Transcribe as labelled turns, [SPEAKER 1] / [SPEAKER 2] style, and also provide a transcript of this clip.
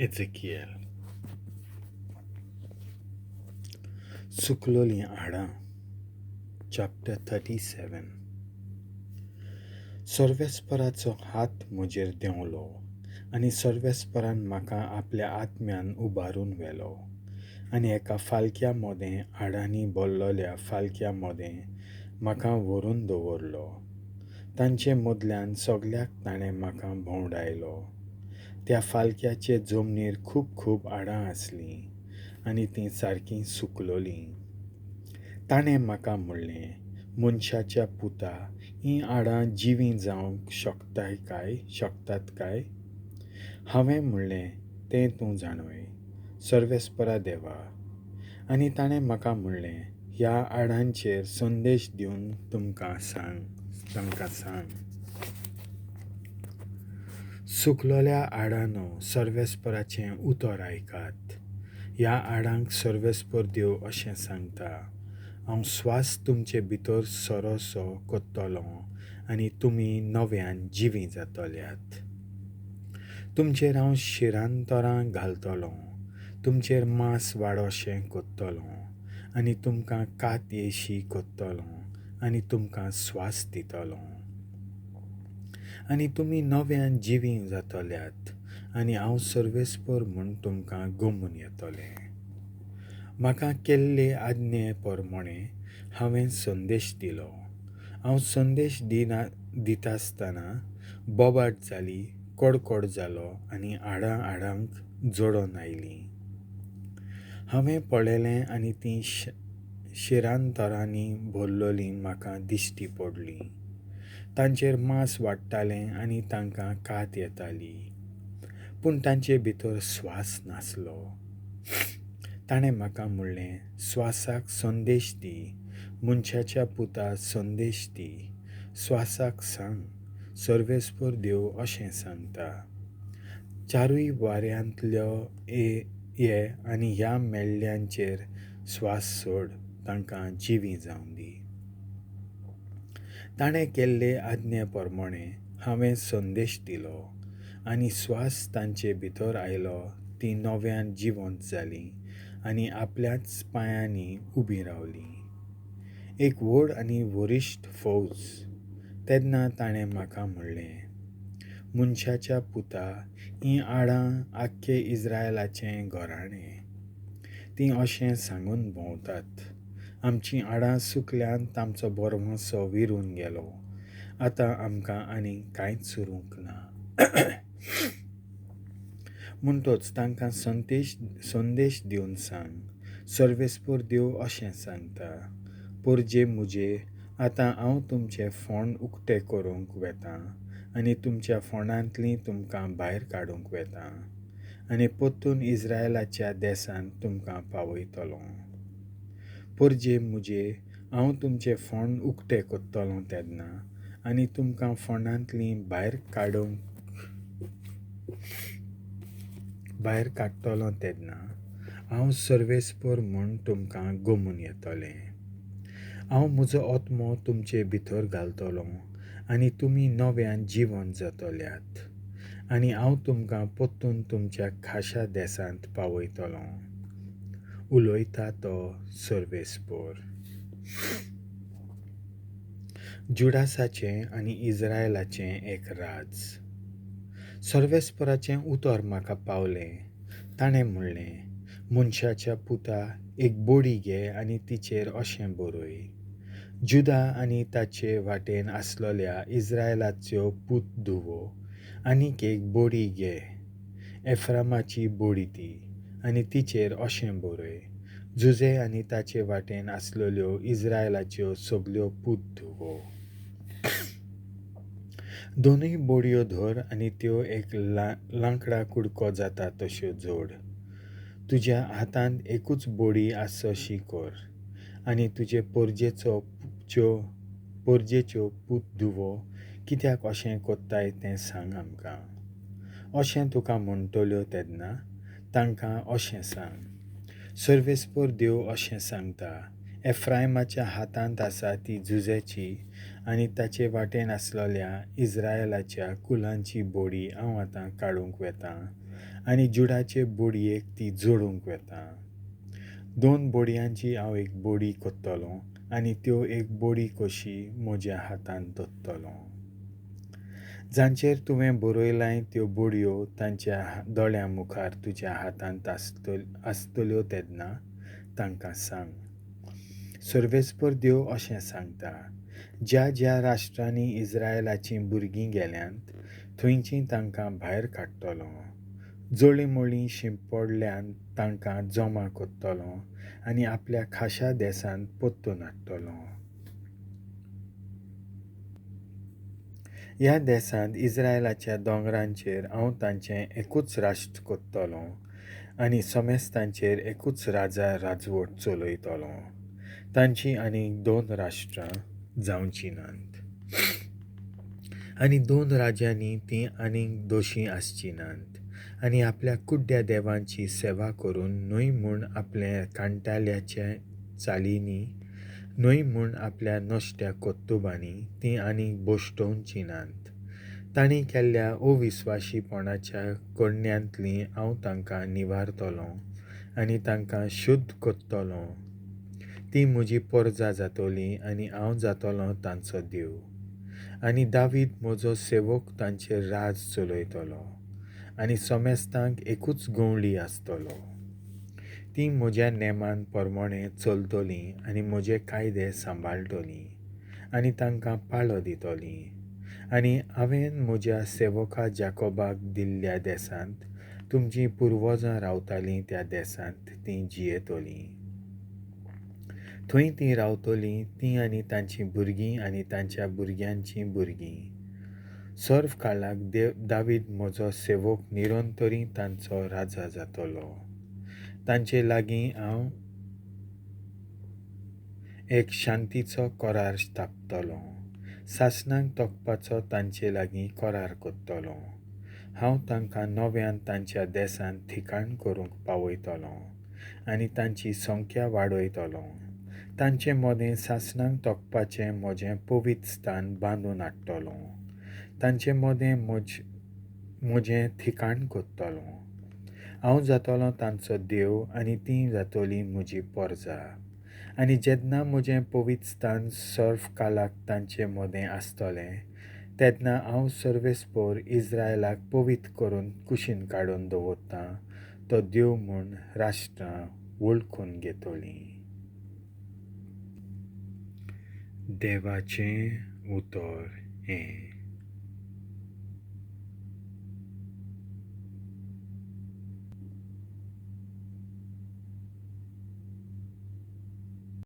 [SPEAKER 1] एझेकिएल. सुकलोलीं हाडां, चॅप्टर 37. सर्वेस्पराचो हात म्हजेर देंवलो आनी सर्वेस्परान म्हाका आपल्या आत्म्यान उबारून व्हेलो आनी एका फालक्या मोदें, हाडांनी भरलोल्या फालक्या मोदें म्हाका व्हरून दवरलो. तांचे मदल्यान सगल्याक ताणें म्हाका भोंवडायलो. त्या फालक्याचे जमनीर खूब खूब हाडां आसलीं आनी तीं सारकीं सुकलोलीं. ताणें म्हाका म्हणलें, मनशाच्या पुता, हीं हाडां जिवीं जावंक शकताय काय शकतात काय? हांवें म्हणलें, तें तूं जाणवय, सर्वेस्परा देवा. आनी ताणें म्हाका म्हणलें, ह्या हाडांचेर संदेश दिवन तुमकां सांग, तांकां सांग, सुकलोल्या हाडांनो, सर्वेस्पराचें उतर आयकात. ह्या हाडांक सर्वेस्पर देव अशें सांगता, हांव स्वास तुमचे भितर सरोसो कोत्तलो आनी तुमी नव्यान जिवीं जातल्यात. तुमचेर हांव शिरांतरां घालतलो, तुमचेर मांस वाडोशें कोत्तलो आनी तुमकां कात येशी कोत्तलो आनी तुमकां स्वास दितलो आनी तुमी नव्यान जिवीं जातल्यात आनी हांव सर्वेस्पर म्हूण तुमकां गमून येतलें. म्हाका केल्ले आज्ञे प्रमाणें हांवें संदेश दिलो. हांव संदेश दितासतना बोबाट जाली, कडकड जालो आनी हाडां हाडांक जोडून आयलीं. हांवें पळयलें आनी तीं शिरांतरांनी भरलोलीं म्हाका दिश्टी पडलीं. तांचेर मांस वाडटालें आनी तांकां कात येताली, पूण तांचे भितर स्वास नासलो. ताणें म्हाका म्हणलें, स्वासाक संदेश दी, मनशाच्या पुता संदेश दी, स्वासाक सांग, सर्वेस्पर देव अशें सांगता, चारूय वाऱ्यांतल्यो ये आनी ह्या मेल्ल्यांचेर स्वास सोड, तांकां जिवीं जावं दी. ताणें केल्ले आज्ञे प्रमाणें हांवें संदेश दिलो आनी स्वास तांचे भितर आयलो. तीं नव्यान जिवंत जालीं आनी आपल्याच पांयांनी उबीं रावलीं, एक व्हड आनी वरिश्ठ फौज. तेन्ना ताणें म्हाका म्हणलें, मनशाच्या पुता, हीं हाडां आख्खे इस्रायलाचें घराणें. तीं अशें सांगून भोंवतात, आमचीं हाडां सुकल्यांत, आमचो बरवांसो विरून गेलो, आतां आमकां आनीक कांयच उरूंक ना. म्हणटच तांकां संदेश दिवन सांग, सर्वेस्पर देव अशें सांगता, परजे म्हजे, आतां हांव तुमचे फोंड उक्ते करूंक वेतां आनी तुमच्या फोंडांतलीं तुमकां भायर काडूंक वेतां आनी परतून इस्रायलाच्या देसांत तुमकां पावयतलो. परजे म्हजे, हांव तुमचे फोंड उक्ते करतलो तेन्ना आनी तुमकां फोंडांतलीं भायर काडटलो तेन्ना हांव सर्वेस्पर म्हूण तुमकां गमून येतलें. हांव म्हजो आत्मो तुमचे भितर घालतलो आनी तुमी नव्यान जिवंत जातल्यात आनी हांव तुमकां परतून तुमच्या खाशा देसांत पावयतलो. उलयता तो सर्वेस्पर. जुडासाचें आनी इस्रायलाचें एक राज. सर्वेस्पराचें उतर म्हाका पावलें. ताणें म्हणलें, मनशाच्या पुता, एक बोडी घे आनी तिचेर अशें बरय, जुदा आनी ताचे वाटेन आसलोल्या इस्रायलाच्यो पूत धुवो. आनीक एक बोडी घे, एफ्रामाची बोडी ती, आनी तिचेर अशें बरय, जुजे आनी ताचे वाटेन आसलोल्यो इस्रायलाच्यो सगल्यो पूत धुवो. दोनूय बोडयो धर आनी त्यो एक लांकडा कुडको जाता तश्यो जोड. तुज्या हातांत एकूच बोडी आसशी कर आनी तुजे परजेच्यो पूत धुवो कित्याक अशें कोत्ताय तें सांग आमकां. अशें तुका म्हणटल्यो तेन्ना तांकां अशें सांग, सर्वेस्पर देव अशें सांगता, एफ्रायमाच्या हातांत आसा ती झुजेची आनी ताचे वाटेन आसलेल्या इज्रायलाच्या कुलांची बोडी हांव आतां काडूंक वेतां आनी जुडाचे बोडयेक ती जोडूंक वेतां. दोन बोडयांची हांव एक बोडी कोत्तलों आनी त्यो एक बोडी कशी म्हज्या हातांत दवरतलों. जांचेर तुवें बरयलाय त्यो बोडयो तांच्या दोळ्यां मुखार तुज्या हातांत आसतल्यो तेन्ना तांकां सांग, सर्वेस्पर देव अशें सांगता, ज्या ज्या राष्ट्रांनी इज्रायलाचीं भुरगीं गेल्यांत थंयचीं तांकां भायर काडटलो. जळींमळीं शिंपडल्यान तांकां जमा करतलो आनी आपल्या खाशा देसांत परतून हाडटलो. ह्या देसांत इज्रायलाच्या दोंगरांचेर हांव तांचें एकूच राष्ट्र करतलों आनी समेस्तांचेर एकूच राजा राजवट चलयतलो. तांची आनीक दोन राष्ट्रां जावचीं नात आनी दोन राज्यांनी तीं आनीक दोशी आसचीं नात आनी आपल्या कुड्ड्या देवांची सेवा करून न्हय म्हूण आपल्या कांटाल्याच्या चालींनी न्हय म्हूण आपल्या नश्ट्या कर्तुबांनी तीं आनीक भश्टोवचीं नात. तांणी केल्ल्या अविस्वाशीपणाच्या करण्यांतलीं हांव तांकां निवारतलों आनी तांकां शुद्ध करतलों. ती म्हजी परजा जातली आनी हांव जातलों तांचो देव. आनी दावीद म्हजो सेवक तांचेर राज चलयतलो आनी समेस्तांक एकूच गवळी आसतलो. तीं म्हज्या नेमान प्रमाणें चलतलीं आनी म्हजे कायदे सांबाळटलीं आनी तांकां पाळो दितलीं. आनी हांवें म्हज्या सेवका जाकोबाक दिल्ल्या देसांत तुमचीं पुर्वजां रावतालीं त्या देसांत तीं जियेतलीं. थंय तीं रावतलीं, तीं आनी तांचीं भुरगीं आनी तांच्या भुरग्यांचीं भुरगीं. सर्व काळाक दावीद म्हजो सेवक निरंतरी तांचो राजा जातलो. तांचे लागीं हांव एक शांतीचो करार स्थापतलो. सासणाक तोखपाचो तांचे लागीं करार करतलो. हांव तांकां नव्यान तांच्या देसांत ठिकाण करूंक पावयतलो आनी तांची संख्या वाडयतलो. तांचे मदें सासणाक तोखपाचें म्हजें पवित्र स्थान बांदून हाडटलो. तांचे मदें म्हजें ठिकाण करतलो. हांव जातलो तांचो देव आनी तीं जातलीं म्हजी परजा. आनी जेन्ना म्हजें पवित्र स्थान सर्व काळाक तांचे मदें आसतलें तेन्ना हांव सर्वेस्पर इज्रायलाक पवित्र करून कुशीन काडून दवरतां तो देव म्हूण राष्ट्रां वळखून घेतलीं. देवाचें उतर हें.